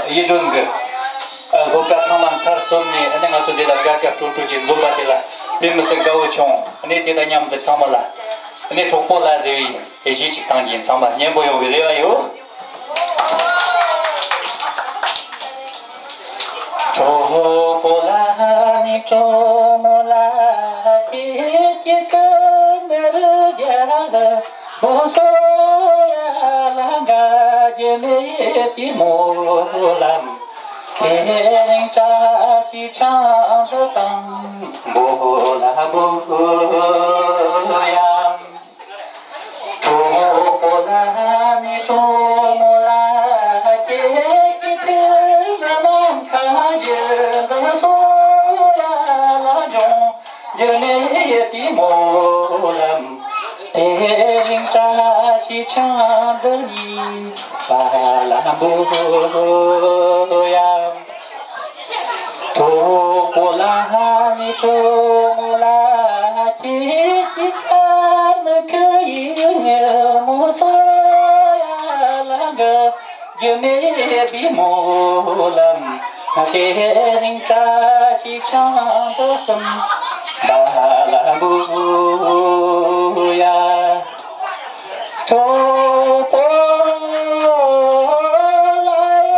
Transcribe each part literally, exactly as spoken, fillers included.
ཡིད་སྒྲོན་གྱི་སློབ་གྲྭ་ཚང་མ་མཐར་སོན་ནས་ཨ་ནི་ང་ཚོ་འདི་ལ་དགའ་དགའ་སྤྲོ་སྤྲོ་ཅིག་འཛོམས་པ་དེ་ལ་དཔེ་མི་སྲིད་དགའ་བོ་བྱུང་། ཨ་ནི་དེ་དང་མཉམ་དུ་ཚང་མ་ལ་ཨ་ནི་གྲོགས་པོ་ལ་ཟེར་བའི་ཡི་གེ་ཞིག་བཏང་གིན་ཚང་མ་སྙན་པོ་ཡོང་བའི་རེ་བ་ཡོད། གྲོགས་པོ་ལ་ནི་གྲོགས་མོ་ལ་ཁྱེད་ཀྱི་ཀུན་ནས་རྒྱལ་ལ་བོ་སོ་ཡ་ལ་འགའ་རྒྱུ་མེད་པའི་སྨོན་ལམ། དེ་རིང་བཀྲ་ཤིས་ཆང་དུ་དང་བོ་ལ་བོ་ཡ། གྲོགས་པོ་ལ་ནི་གྲོགས་མོ་ལ་ཁྱེད་ཀྱི་ཐུགས་ནམ་མཁའ་བཞིན་དུ་སོ་ཡ་ལ་འབྱུང་། རྒྱུ་མེད་པའི་སྨོན་ལམ། དེ་རིང་བཀྲ་ཤིས་ཆང་དུ་ནི་བ་ལ་འབུལ་ཡ། གྲོགས་པོ་ལ་ནི་གྲོགས་མོ་ལ་ཁྱེད་ཀྱི་ཁ་ནི་ཁུ་ཡི་ཉི་མོ་སོ་ཡ་ལ་འགའ། རྒྱུ་མེད་པའི་སྨོན་ལམ། དེ་རིང་བཀྲ་ཤིས་ཆང་དུ་གསུམ་པ་ལ་འབུལ་ཡ། གྲོགས་པོ་ལ་ཡ།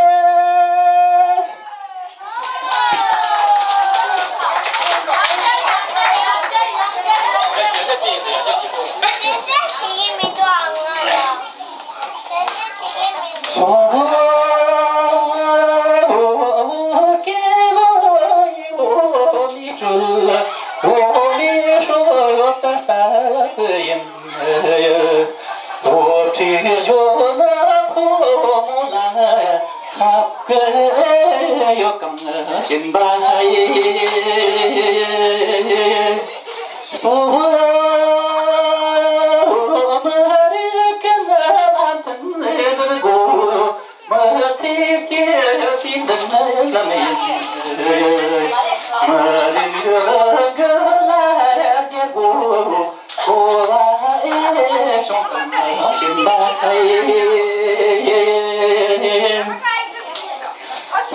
སོ་མ་རིག་གི་ལམ་དུ་འགྲོ་དགོས། མ་ཚིག་གི་པི་འདི་ནི་ལམ་ཡིན། མ་རིག་རང་གི་ལ་རྒྱལ་དགོས། ཁོ་བ་ཨེ་ཤོང་དང་སྦྱིན་པ་ཨེ།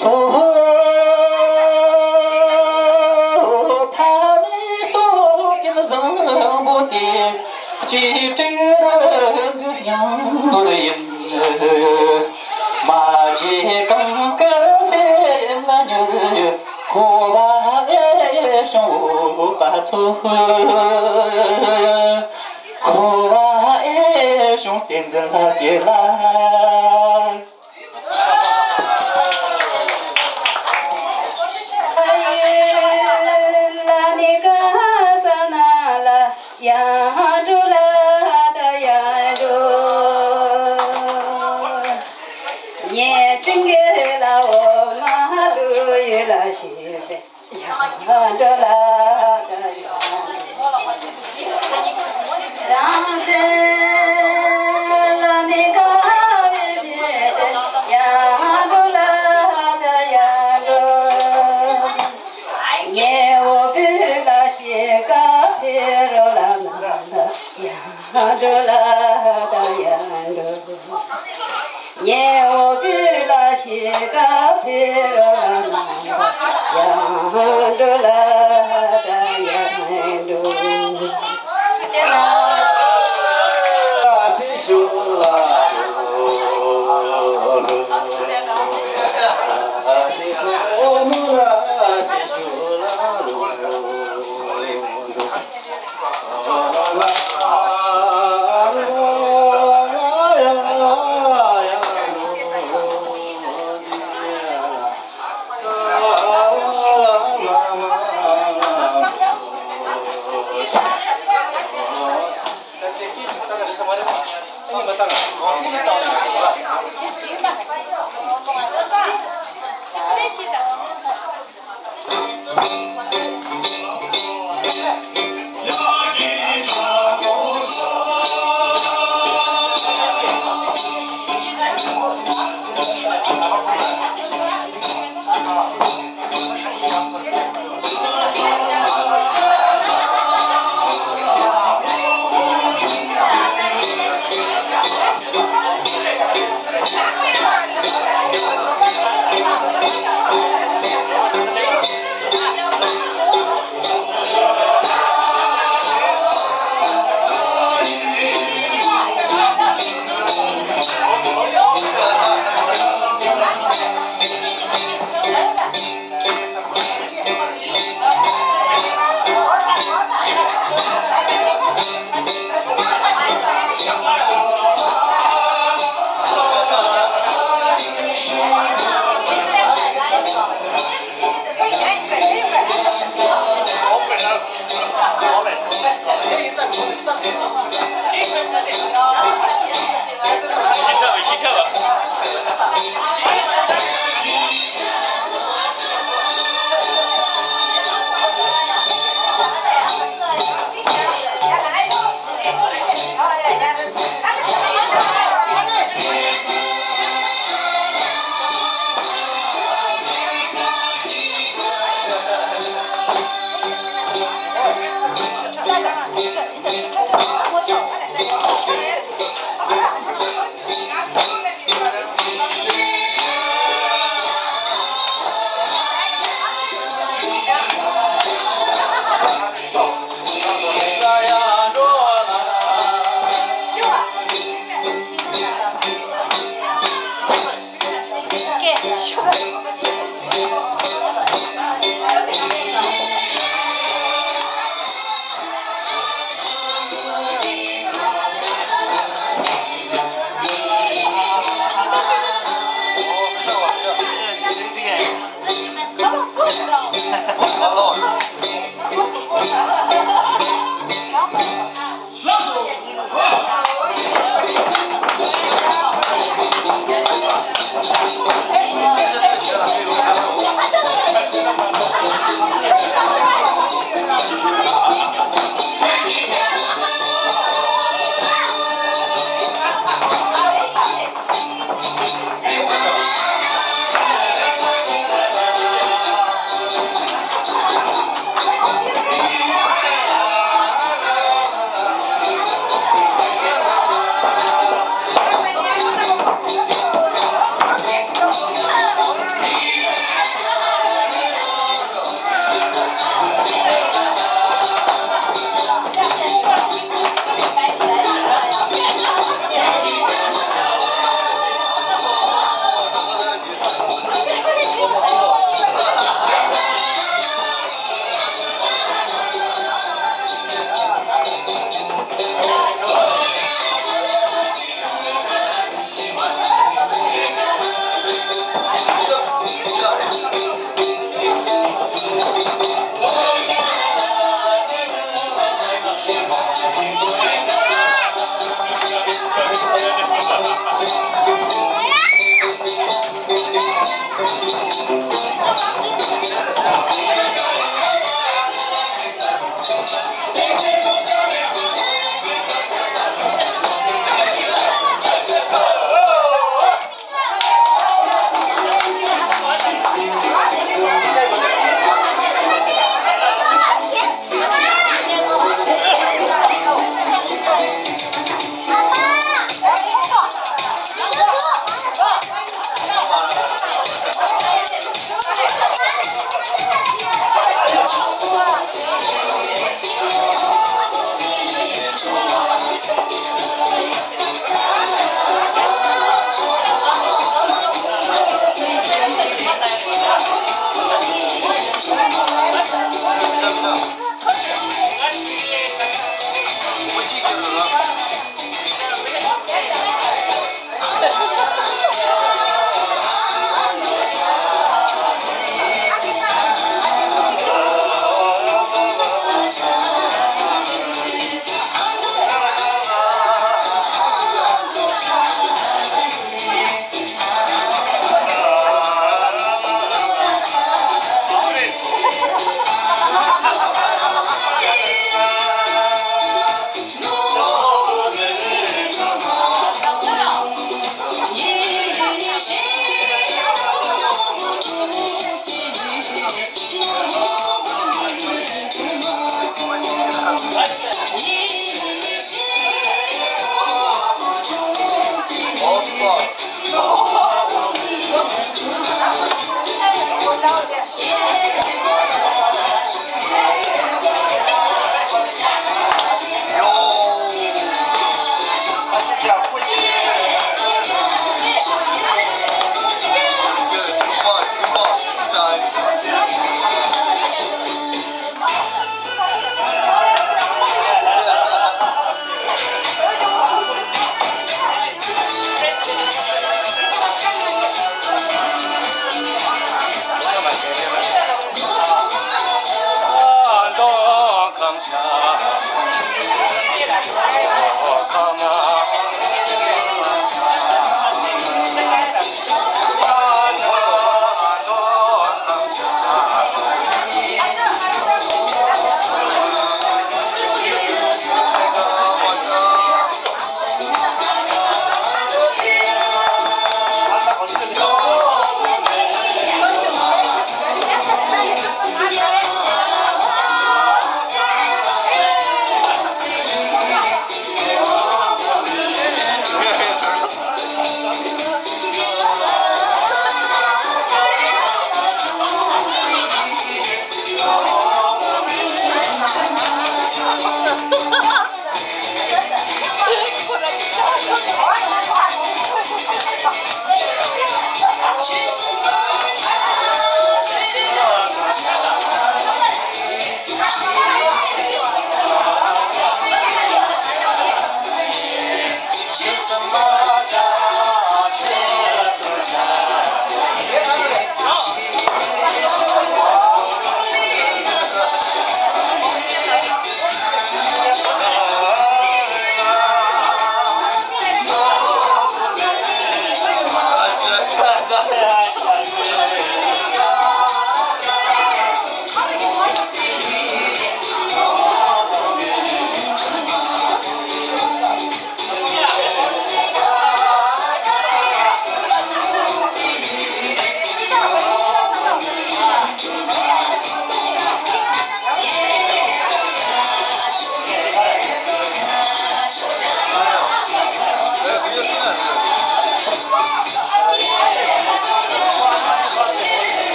སོ་ཐ་མི་སོ་ཀྱི་བཟང་པོ་དེ། གཅེས་སྤྲས་རང་གི་སྙིང་ནོར་ཡིན། མ་བརྗེད་གང་གི་སེམས་ལ་མྱུར། ཁོ་བ་ཨེ་ཤོང་འོ་པ་ཚོ། ཁོ་བ་ཨེ་ཤོང་བསྟན་འཛིན་ལྷ་རྒྱལ་ལ།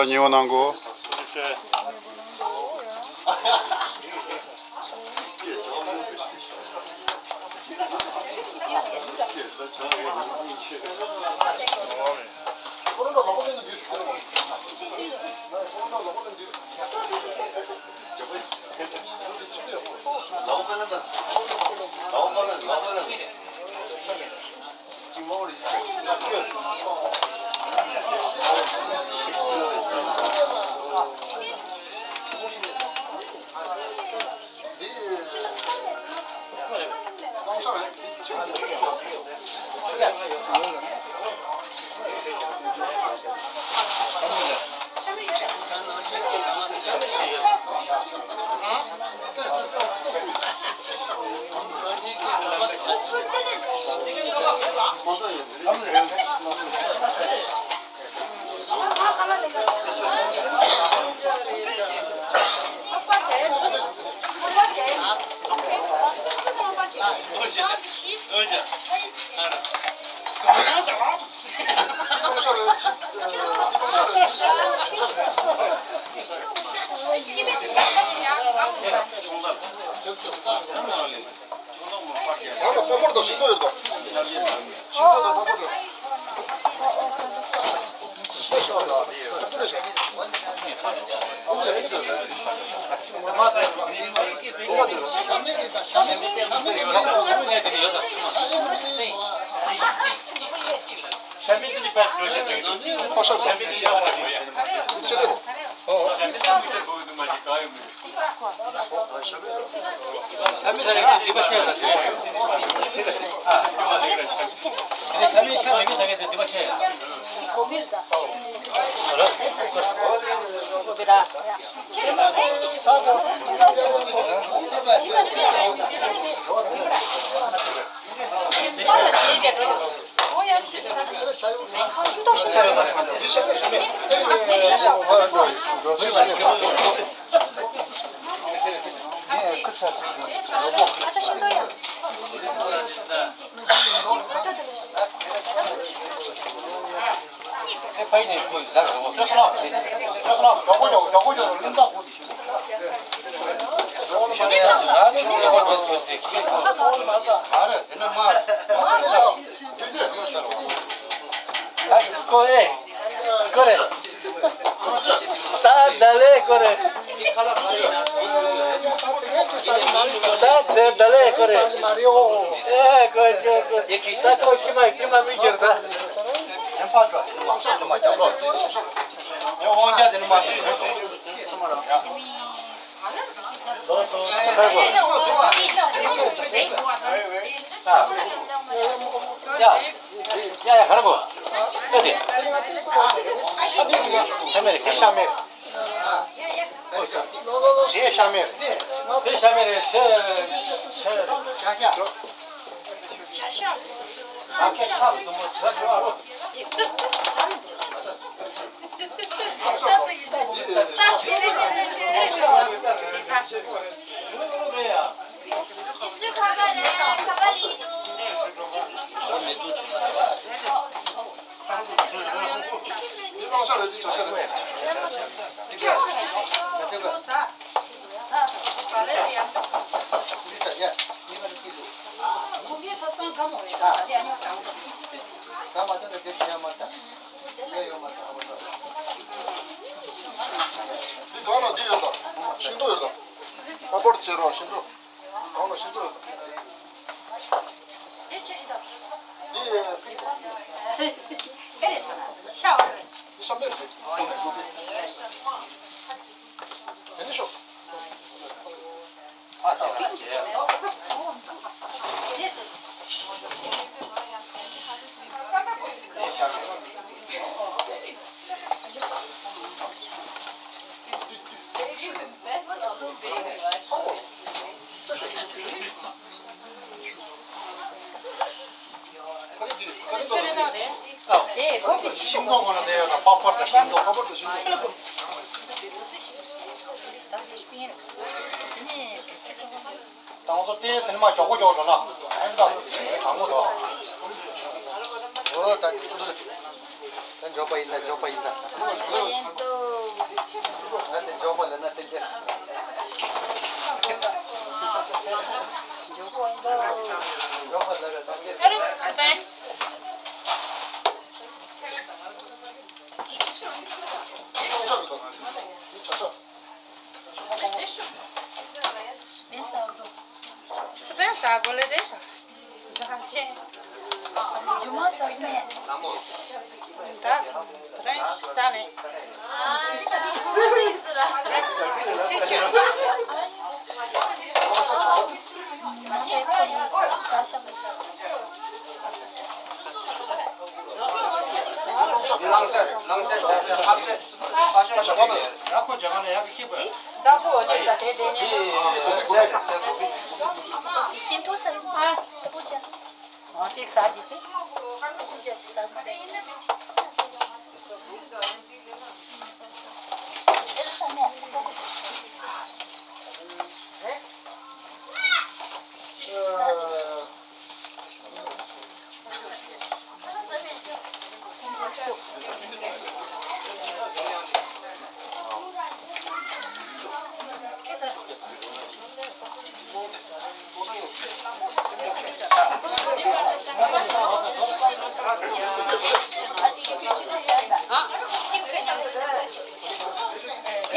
ཉེ་བ་གནང་གོ། ཡང་ན་པོ་པོར་དང་ཤིང་ཏོག་ཡོད་དོ། ཤིང་ཏོག་དང་པོ་པོར་དང་། ཀོ་ཨེ། ཀོ་རེ། ད་ད་ལེ་ཀོ་རེ། ད་དེ་ད་ལེ་ཀོ་རེ། ཨེ་ཀོ་ཅོ་ཀོ། ད་ཀོ་ཁྱི་མ་ཁྱི་མ་མི་འགྱུར་ད། ཡ་ཡ་ག་རེ་གོ། ཨེ་དེ། ཤ་མེད་རེད། ཤ་མེད་རེད། དེ་ཤ་མེད་རེད། དེ་ཤ་མེད་རེད། དེ་ཤ་མེད་རེད། དེ་ཤ་མེད་རེད། འདི་གང་ལ་འདི་ཡོད་དམ། ཤིང་ཏོག་ཡོད་དམ། ཨ་པོར་བྱེད་རོགས། ཤིང་ཏོག་གང་ལ་ཤིང་ཏོག་ཡོད་དམ། འདི་ཤ་མེད་རེད། འདི་ཤ་མེད་རེད། དེ་ནི་ཤོག་ཤིང་ཏོག་ཁོ་ན་དེ་ཡོད་ན་པགས་པ་དང་ཤིང་ཏོག་ད་ང་ཚོ་ལྟས་དེ་ནི་མ་མགྱོགས་པོ་མགྱོགས་འགྲོ་ན་ཨེ་འདྲ་གྲང་མོ་འདུག་འོ་ད། འཇོག་པ་ཡིན་ད། འཇོག་པ་ཡིན་ད། ང་དེ་འཇོག་པ་ལ་ན་དེ་ཁྱེད། འཇོག་པ་ལ་ན་དེ་ཁྱེད། སི་པན་ཟ་དགོས་ལེ་རེད། ཇུ་མ་ཟ་གི་མེད། ད་རེས་ཟ་མེད། ཅི་ཁྱོད། ལང་ཤ་ལང་ཤ་ཇ་ཤ་ཕབ་ཤ། ཨ་ཤ་ཇ་མ་ལ་ཡག་གི་ཁྱི་པ། ད་ཁོ་འོ་དེ་ད་དེ་དེ་ནས། ཤིན་ཐོ་ས་རུ་ཨ། ཨོ་གཅིག་ཟ་རྒྱུ་དེ། ཁོ་ཀུན་རྒྱ་ཞིག་ཟ་གི་རེད། དེ་ལ་ས་ནས། དེ་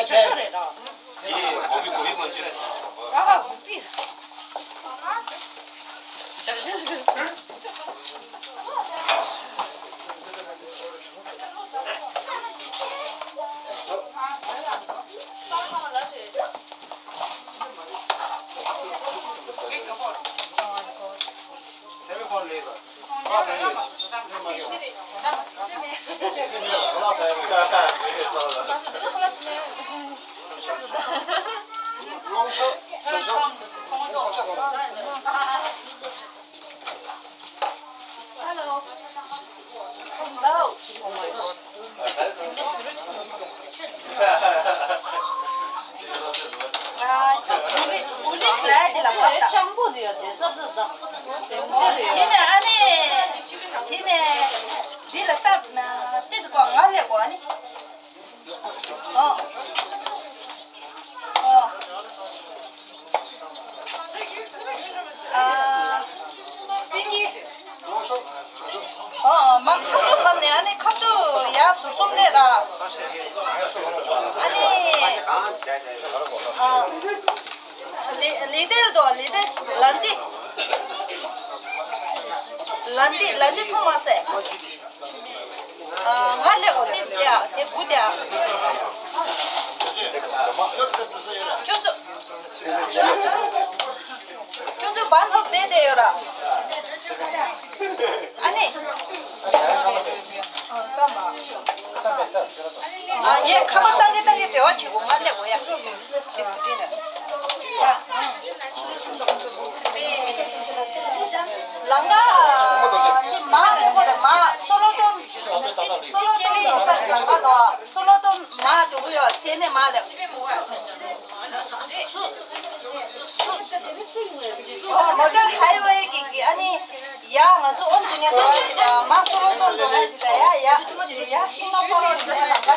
ཆ་ཆ་རེད་ར། དེ་གོ་བི་གོ་བི་མ་བྱེད། ཨ་གོ་བི། ཆ་ཆ་རེད་ཟེར། Hello. Hello. ཨ། ཁྱོད་བུ་ལི་བུ་ལི་ཁྲ་དེ་ལ་བབས་དང་། སྤྱང་པོ་དེ་ཡ་དེ་ས་ཚ་ད། དེ་ནས་ཨ་ནི། དེ་ནས་འདི་ལ་སྟབས་ན་ཏེ་ཙི་ཀོ་ང་ལས་གོ་ཨ་ནི། ཨོ། ཨོ། ཨ། སེང་གེ། ཨོ། མ་ཁ་ཐུག་བབས་ནས་ཨ་ནི་ཁ་ཐུག་ཡར་ཟུར་གསུམ་ནས་ར། ཨ་ནི། ཨ། ལི་ལི་ཏེལ་དོ་ལི་ཏེལ་ལན་ཏི། ལན་ཏི་ལན་ཏི་ཐུང་མ་སེ། ང་ལེགས་འོ་ཏིས་ཀྱ་དེ་བུ་དེ་ཨ། ཁྱོད་ཚོ། ཁྱོད་ཚོ་བ་ཚོ་བསྡད་བསྡད་ཡོད་ར། ཨ་ནི། ཨ་ངས་ཁ་པར་བཏང་གི་བཏང་གི་འབྲེལ་བ་བྱེད་དགོས་ང་ལེགས་འོ་ཡ། ལང་ཀ་འདི་མ་རེད་ཁོ་རེད་མ་སོ་ལོ་ཏོན། སོ་ལོ་ཏོན་ཡོང་ས་རེད་ལང་ཀ་དོ། སོ་ལོ་ཏོན་མ་འཇོག་གི་ཡོད་དེ་ནས་མ་ལེགས། སུ། སུ། མོ་ཊར་ཧའི་ཝེ་གི་གི་ཨ་ནི། ཡ་ང་ཚོ་ཨོམ་ཇི་ནས་འགྲོ་བ་ཅིག་དང་མ་སོ་ལོ་ཏོན་འགྲོ་བ་ཅིག་དང་ཡ་ཡ་ཡ་ཤིང་ལོ་ཕ་ལོ་ཡོང་ཡ་ལང་ཀ་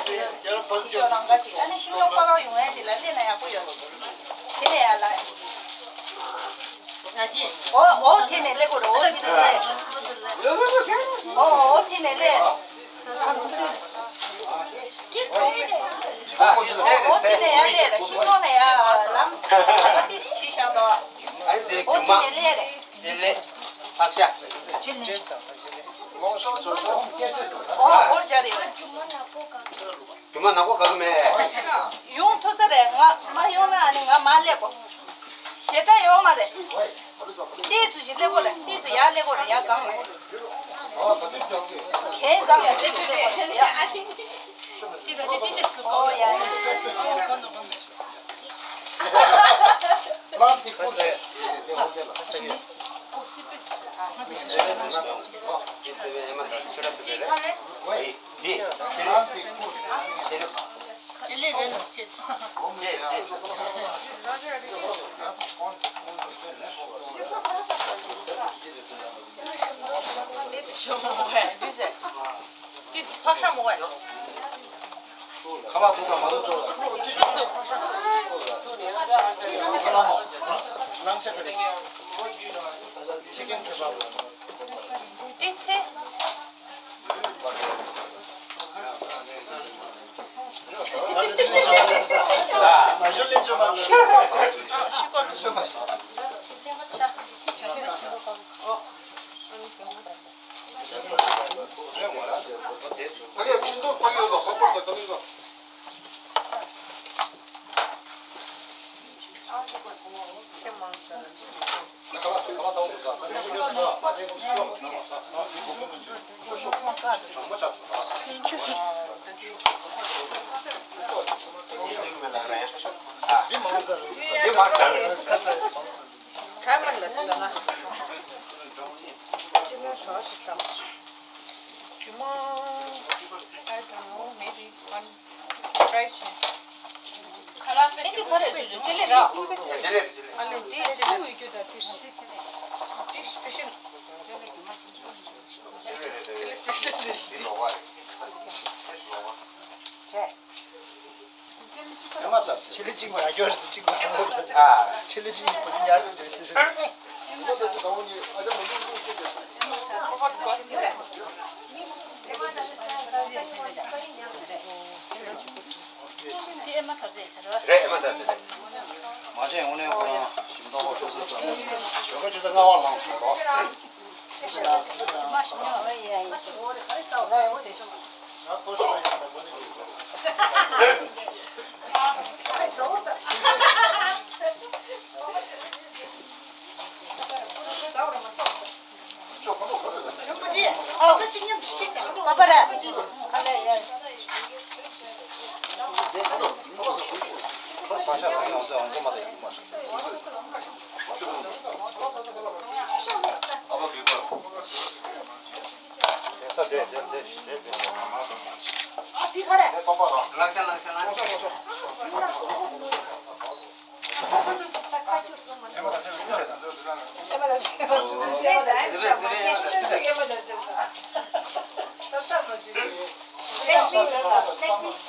ཅིག་ཡ་ཤིང་ལོ་ཕ་ལོ་ཡོང་ཡ་ཅིག་ལ་སླེབས་ན་ཡག་པོ་ཡོད། དེ་ནས་ཡ་ལ། ཨོ་ཨོ་དེ་ནས་སླེབས་དགོས་རེད། ཨོ་དེ་ནས་སླེབས། ཨོ་ཨོ་དེ་ནས་སླེབས། ཨོ་དེ་ནས་ཡར་སླེབས་ར་ཤིང་ཐོག་ནས་ཡར་ལམ་ཨོ་ཏིས་ཕྱི་བཞག་འདུག་ཨ་ནི་དེ་ཨོ་རྒྱུ་མ་དེ་ནས་སླེབས་རེད། ཞེ་ལེ་ཕབ་ཤ། ཨོ་ཨོ་རྒྱ་རེད། རྒྱུ་མ་ནག་པོ་ག་གི་མེད། ཡོང་ཐུབ་ས་རེད། ང་མ་ཡོང་ན་ཨ་ནི་ང་མ་སླེབས་གོ་ཞེ་དྲག་ཡོད་མ་རེད། ཏི་ཙུ་ཞིག་སླེབས་གོ་རེད། ཏི་ཙུ་ཡར་སླེབས་གོ་རེད། ཡར་གང་རེད། གན་ཙམ་ཡར་ཏི་ཙུ་སླེབས་གོ་རེད། ཡ། ཏི་ཙུ་ཏི་ཙུ་སླེབས་གོ་ཡ། ལམ་དེ་ཁུར་རེད། དེ་ཧོ་དེ་ལ། འདི། ལམ་དེ་ཁུར། ལམ་དེ་ཁུར། ལེ་རེ་ལ་ཆེ། ཆེ་ཆེ། ཞོ་མོ་བས་འདི་ཟེར། འདི་ཕག་ཤ་མོ་བས། ཁ་ལག་འདུག་དང་མ་འདུག་ཅོག་ལྟས་སུ་ཕག་ཤ། ཁ་ལག་མོ། ལང་ཤ་ཁ་རེ། ཆི་ཀེན་ཁེ་བབ། འདི་ཚེ། མ་ཞོ་ལེན་ཅོ་མ་ལེན། ཤི་གོ། ཤི་མ་ཤི། ཕ་གིའི་ཕྱི་ཚོགས་ཕ་གིའི་ལོ་སོག་པོར་དང་ཀ་ལིང་གོ། ཚེ་མང་ཟེར། འདི་མང་ཟེར། འདི་མང་ཟེར། ཁ་ཚ་མང་ཟེར། ཁ་མར་ལ་ཟ་ན། ཅི་མོ་གྲོགས་ཤིག་དང་། རྒྱུ་མ། I don't know, maybe one. Try བྱེད། ཨེ་འདི་ག་རེ་བྱེད་ཅེ་ལེ་ར། ཅེ་ལེ་རེད། ཅེ་ལེ། ཨ་ལེ་འདི་ཅེ་ལེ། འདི་སི་པེ་ཤལ། ཅེ་ལེ་སི་པེ་ཤལ་རེད། འདི་ལོག་པ་རེད། ལོག་པ། རེད། ཆེ་ལེ་གཅིག་མ་ཡ་ཡོད་རེད་ཟེར་གཅིག་མ་ཡོད་རེད། ཆེ་ལེ་གཅིག་ཉིད་པོ་འདི་ཉར་དུ་བྱོས་ཤེས་ཤེས། རེད་ཨེ་མ་ཐར་ཟེར་ཟེར་བ། རེད་ཨེ་མ་ཐར་ཟེར་རེད། མ་བྱས་དངོས་གནས་ཁོ་རང་ཞིམ་ཏོག་པོ་ཤོག་ཟེར་ཙམ་ཞོགས་ཀ་ཆུ་ཚོད་ལྔ་པ་ལངས་སོང་ལོ། ཨ་འདི་ག་རེད། ལང་ཤ་ལང་ཤ་ལང་ཤ། Leg piece, leg piece.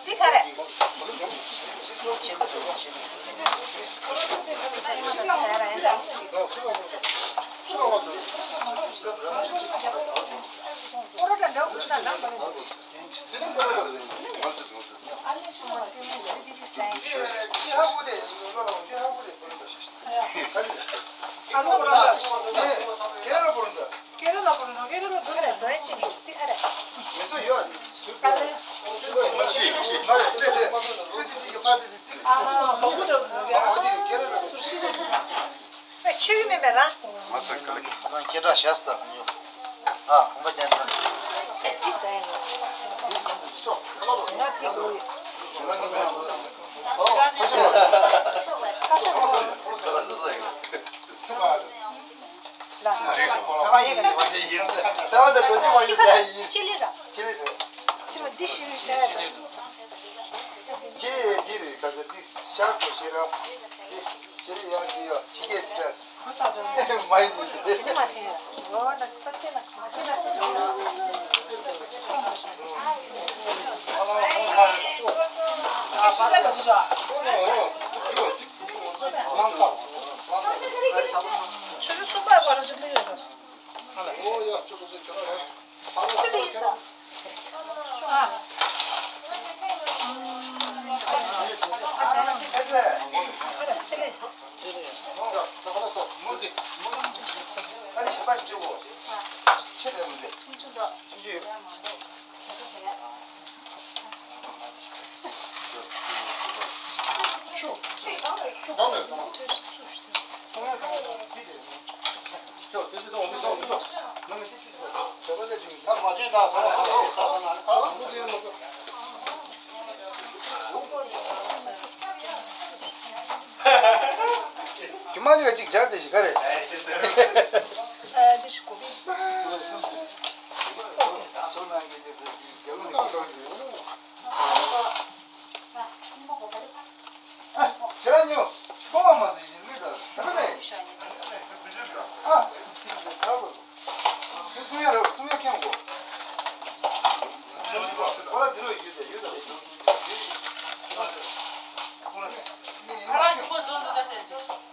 འདི་ག་རེད། ཆོས་ཀྱི་མིན་པས་རང་། ང་ཚོ་ག་ལ་ཁྱེད་རང་ཤ་སྟག་ཉོ། ཨ་ཁང་པ་ཅན་དང་། དེ་ཟ་ཡ་ཡོད། ང་དེ་དགོས་ཡོད། ཁ་ཤ་མ་ཁ་ཤ་མ། ལ། ཚ་བ་ཡིན་མ་ཤེས་ཡིན། ཚ་བ་དང་རྡོ་རྗེ་མ་ཤེས་ཟ་ཡ་ཡིན། ཅི་ལི་ར། ཅི་ལི་ར། ཚི་མ་འདི་ཤི་བའི་ཟ་ཡ་དང་། ཅི་འདི་རེད་ད་ཟ་འདི་ཤར་དུ་ཤེས་ར། འདི་ཅི་ལི་ཡང་འདི་ཡོད་ཕྱི་རྒྱལ་ཟེར། མ་ཡིན་འདི་འདི། མ་ཐེ་ཡ། འོ་ན་སྟོ་ཆེ་ན་མ་ཆེ་ན་སྟོ་ཆེ་ན། ཆུ་ཚོད་གསུམ་པ་བར་ཆུ་ལི་ཡོད་རེད། ཨ། ཨ་ཅག་ཨ་ར་ཆེ་ལེ། ཆེ་ལེ། ཨ་ར་ཞིམ་པ་ཞིག་བྱེད་དགོས། ཆེ་ལེ་མི་འདི། ཆུང་ཆུང་དོ། ཆུང་ཆུང་ཡོད། ཆུ། ཆུ་གང་ནས་སོང་། ཆུང་ཡང་གང་ནས་སོང་། འདི་རེད། རྒྱུ་མ་འདི་ག་ཅིག་སྦྱར་དེ་ཞིག་ག་རེད། ཁྱེད་རང་ཉོ། ཁོ་མ་མ་ཟེར་ཡིན་ལུས་དང་ག་ད་རེད། ཨ། ཁྱེད་ཀྱི་ཟེར་ཁ་གོ། ཁྱེད་ཀྱི་ཡ་རེད་ཐུང་ཡ་ཁྱེད་གོ། ཁོ་ར་ཛི་རོ་ཡོད་དེ་ཡོད་དེ་ཡོད་དེ། ཨ་ར་ཁྱེད་ཀྱི་ཟོ་ཟོ་ད་དེ་ཅི།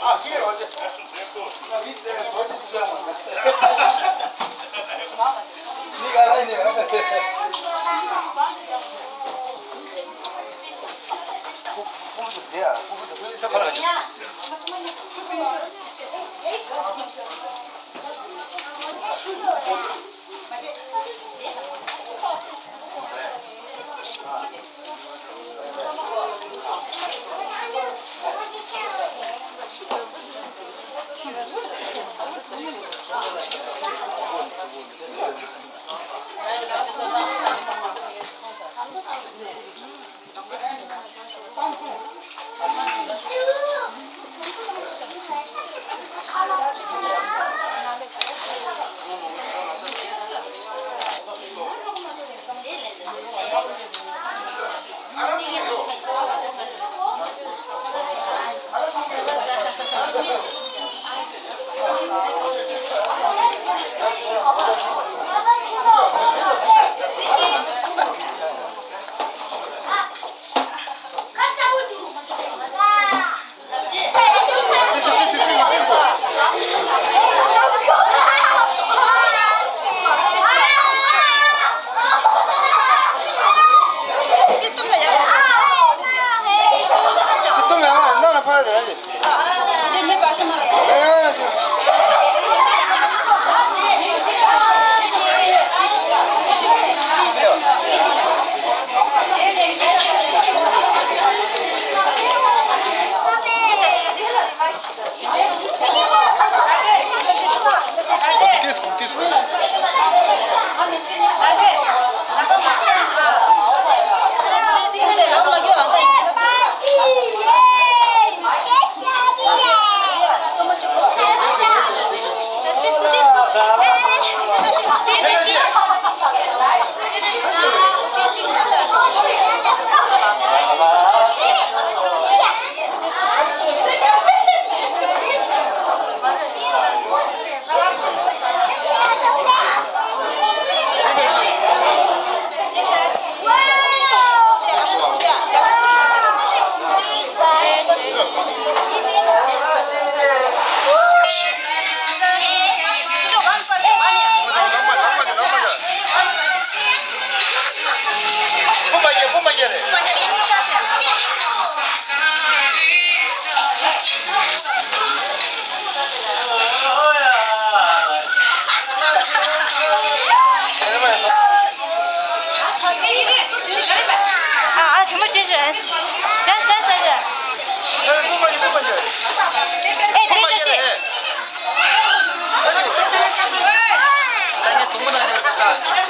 ཨ་ཁྱེད་རོ་ཅེ། ང་མི་དེ་རོ་ཅེ་སི་ས་མ་ན། མོ་ཞེས་ཞུ། ཞ་ཞ་ཞ་ཞ། ཨེ་ཀུན་མ་ཡིན་ཀུན་མ་ཡིན། ཨེ་ཀུན་མ་ཡིན་ལེ། ད་ངས་དུང་མོ་ན་ནས་ད།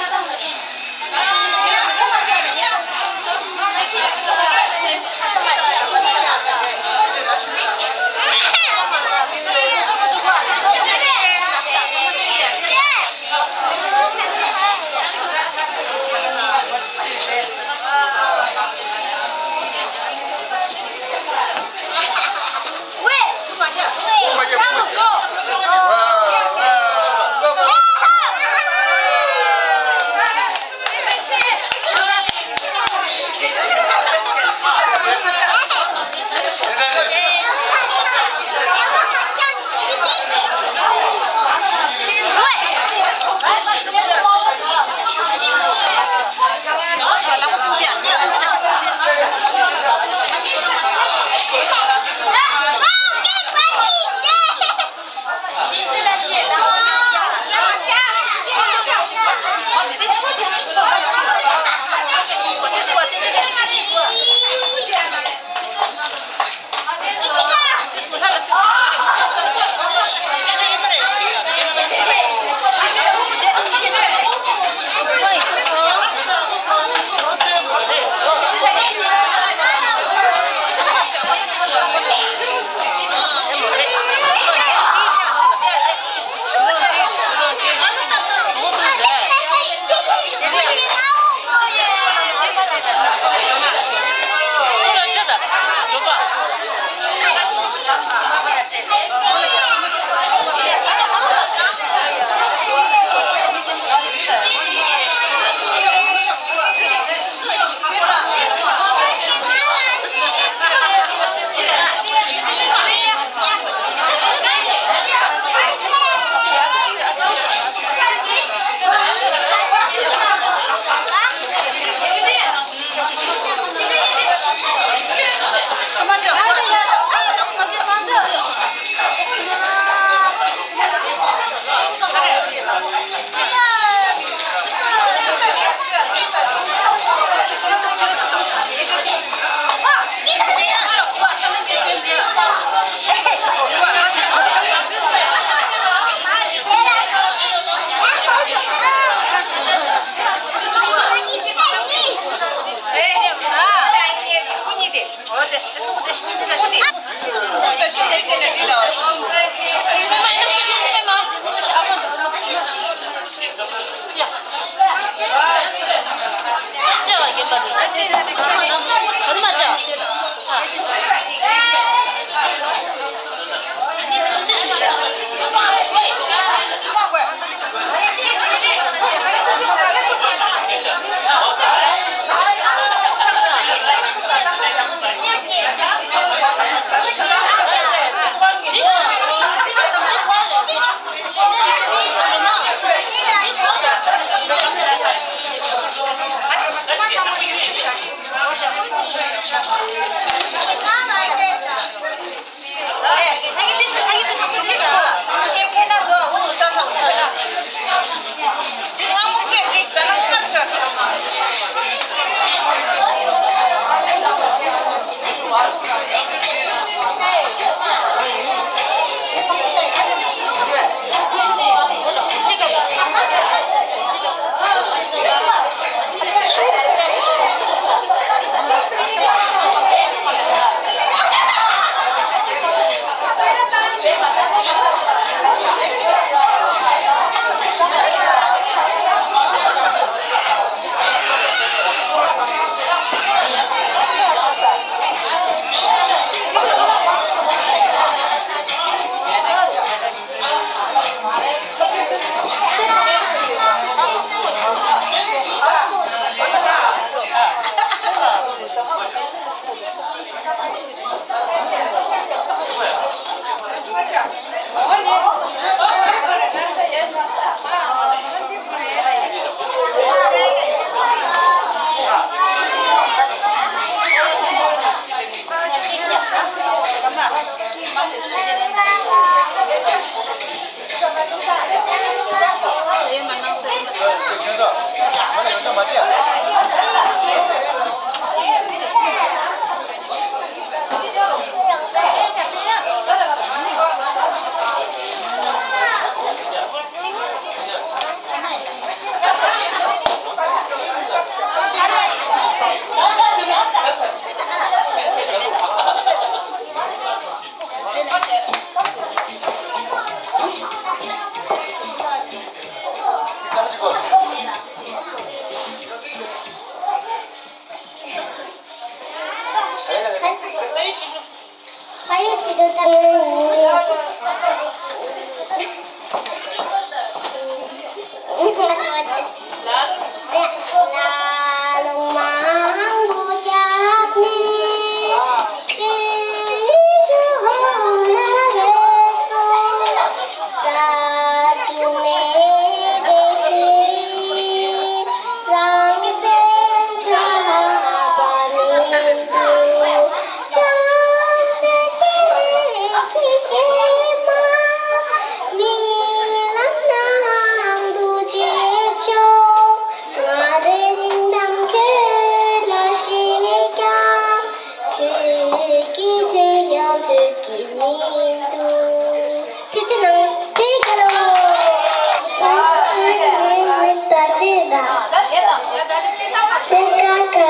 ཚེ་ཁ་ཁ་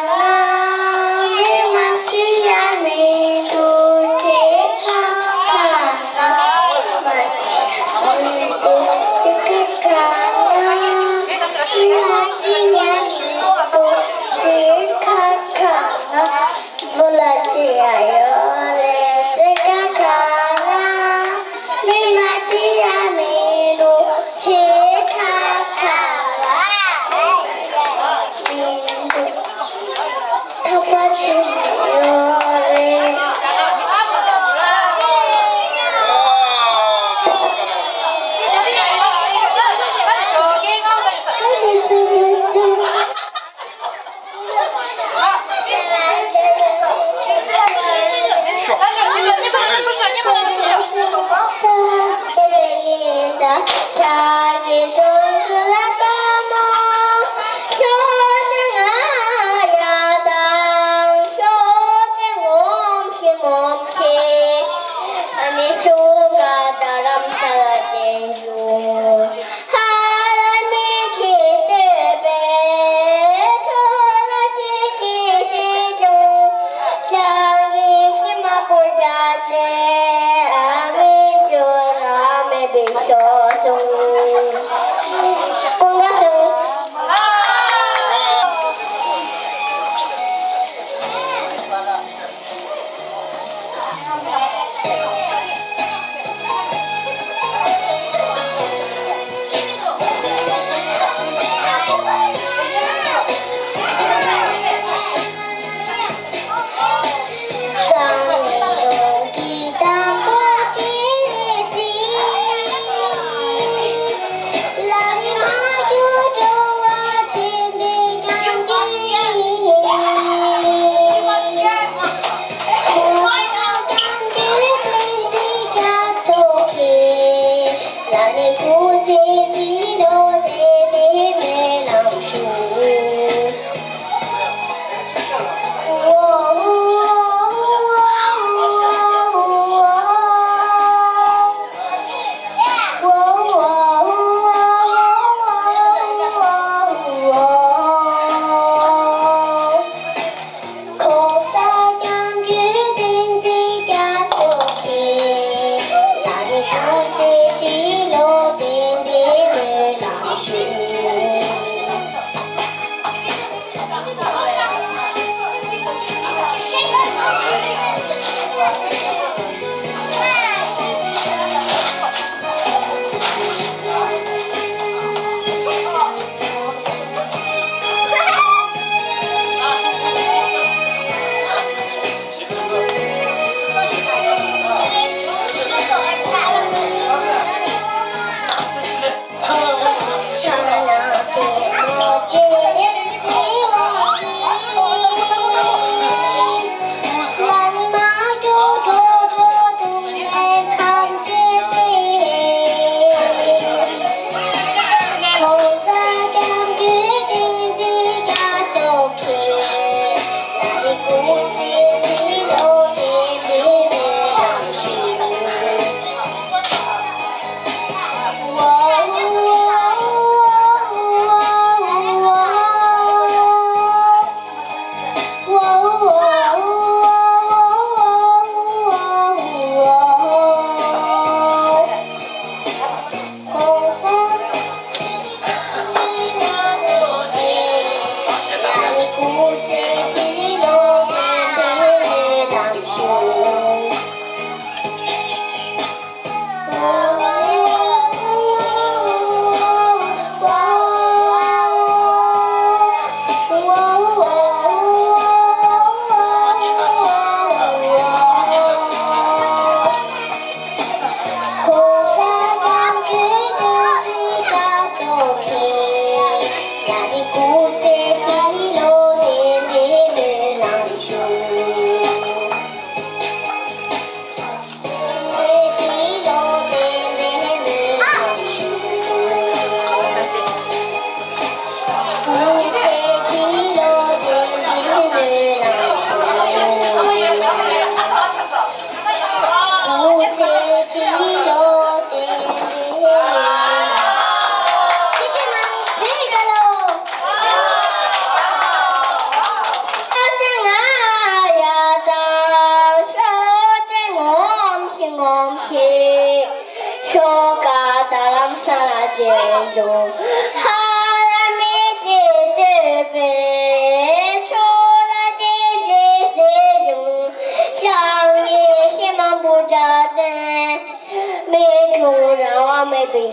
ང་མི་མ་ཅི་ཡ་མི་འདུག་ཚེ་ཁ་ཁ་ང་མ་ཅི་མི་འདུག་ཚེ་ཁ་ཁ་ང་མི་མ་ཅི་ཡ་མི་འདུག་ཚེ་ཁ་ཁ་ང་བུ་ལ་ཅི་ཡ་ཡོད་རེད། ཚེ་ཁ་ཁ་ང་མི་མ་ཅི་ཡ་མི་འདུག་ཚེ་ཁ་ཁ་ང་མི་འདུག་ཐོབ་པ་ཅི་ཡོད་རེད།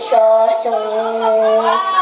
ཤར་བྱུང་།